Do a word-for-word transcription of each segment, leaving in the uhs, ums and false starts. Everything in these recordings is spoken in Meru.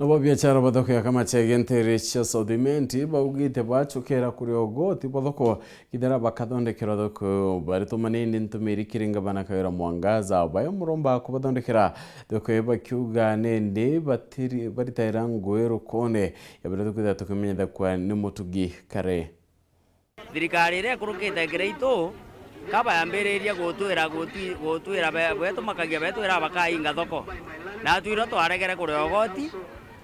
Ababiashara ba thoko ya Kamachege nteere cia South Imenti baugite bacukira kuria ugoti bwa thoko kithira bakathondekerwa thoko iyo. Baritumanirie ntumiri kiri ngavana Kawira Mwangaza, bayo muromba kubathondekera thoko iyo, bakiuga nindi batiri-, baritaira ngui rukone ya baria tukwithira tukimenyithakua ni mutugi kare. Thirikari iria ikurukite kiri itu, ka bayambiriria gutwira, gutwi-, gutwira be-, betumakagia, betwira bakainga thoko. Natwi irio twaregere kuria ugoti,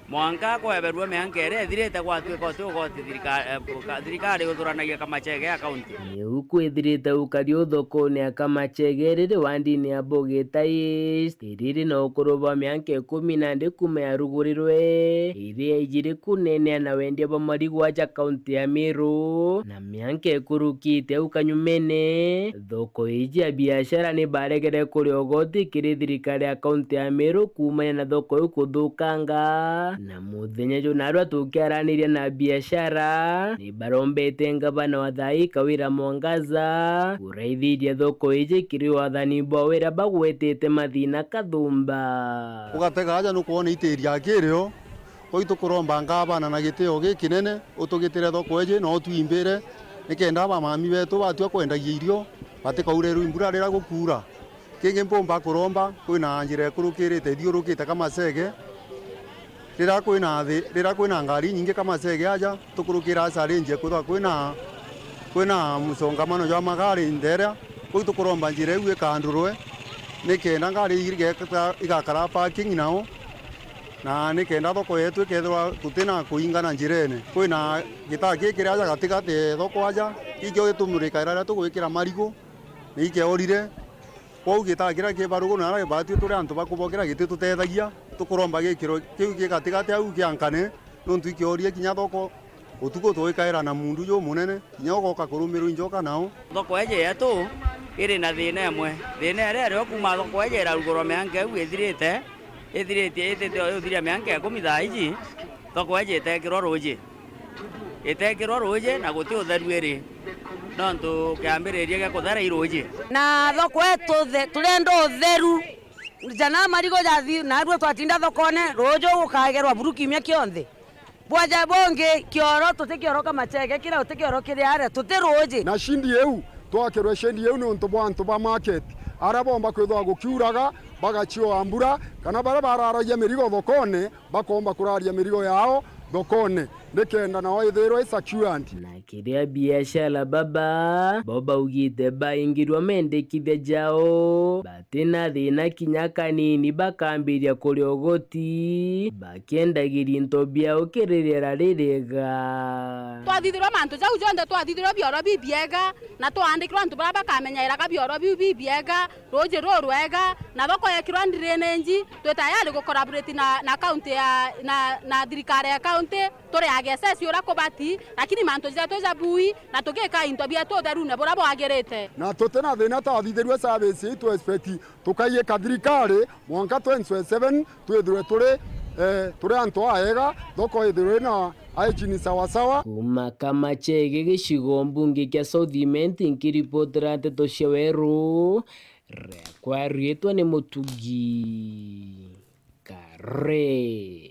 mwanka kweberua mianka iria ithirite gwatuika uti ugoti thirika-, eh, ka-, thirikari uthuranagia Kamachege ya kaunti. Niu kwithirite ukari u thokone ya Kamachege riri wandini ya Bogeta East, iriri na ukuru bwa mianka ikumi na ndi kuuma yarugurirwe, iria ijiri kunenea na wendia bwa marigu aja kaunti ya Meru, na mianka ikurukite au kanyumene, thoko iji ya biashara ni baregere kuria ugoti kiri thirikari ya kaunti ya Meru kuumania na thoko iu kuthukanga. Na muthenya juu narua tukiaraniria na biashara, ni barombete ngavana wa thaai Kawira Mwangaza kuraithiria thoko iji kiri wathani bwa wira bagwetete mathina kathumba. Ugatega aja nukwona itiri ya kirio. Kwou tukuromba ngavana na gitio gikinene, utugitire thoko iji na utwimbire, nikenda bamami betu batua kwendagia irio, batikaurerwe imbura riria gukuura. Kingi mpumba kuromba, kwina njira ikurukirite ithiurukite Kamachege. Riria kwina thi-, riria kwina ngari inyingi Kamachege aja, tukurukira challenge kwithirwa kwina, kwina msongamano jwa magari ntheria. Kwou tukuromba njira iu ikandurwe, nikenda ngari igeka-, igakara parking nao. Na nikenda thoko yetu ikethirwa tutina kuingana njirene. Kwina gitaa gikiri aja gatigati e thoko aja, gikio gitumurikaira riria tugwikira marigu, ni gikeorire. Kwou gitaa kiria ki barugu na aria gibatwi turi antu ba kubokera gititutethagia, tukuromba gikiro kiu gi gatigati au kiankane, nontu ikiorie kinya thoko. Utuku twikaira na mundu jumunene, kinya ugoka kurumirwa injoka nao. Thoko iji yetu iri na thina imwe. Thina iria iri o kuuma thoko iji irarugurwa mianka iu ithirite, ithiritie, itite o yuthiria mianka ikumi thaa iji, thoko iji itekirwa ruuji. Itekirwa ruuji na guti utheru iri, nontu kiambiriria gia kuthera i ruuji. Na thoko yetu the-, turenda utheru. Jana marigo jathi, narua twatinda thokone, ruuji gukagerwa buru kiumia kionthe. Bwaja bungi, kioro, tuti kioro Kamachege, kira uti kioro kiri aria, tuti ruuji. Na shindi iu, twakirwe shindi iu niuntu bwa antu ba market, aria bomba kwithirwa gukiuraga, bagacioa mbura, kana baria bararagia mirigo thokone, bakomba kuraria mirigo yao thokone, nikenda nao ithirwe i secured. Na kiria biashara baba, bo baugite baingirwa mendekithia jao, batina thina kinya kanini, bakambiria kuria ugoti, bakiendagiria into biao kiri riera ririega. Twathithirwa mantu jau jonthe, twathithirwa bioro bibiega, na twaandikirwa antu baria bakamenyairaga bioro biu bibiega, ruuji rurwega, na thoko yekirwa drainage, twi tayari gucollaborate na, na county ya, na, na thirikari ya county, turi agesesi uria kubati, lakini mantu jetu jabui, na tugika into bietu utherune buria bwagirite. Na tutina thina twathithirue service ii tu expect tukaiyika thirikari mwanka twenty twenty-seven twithirwe turi, eh, turi antu aega, thoko ithirwe ina hygiene sawasawa. Kuuma Kamachege, gicigo mbunge kia South Imenti, nkiripotera nteto cia Weru, riakwa riitwa ni Mutugi Kare.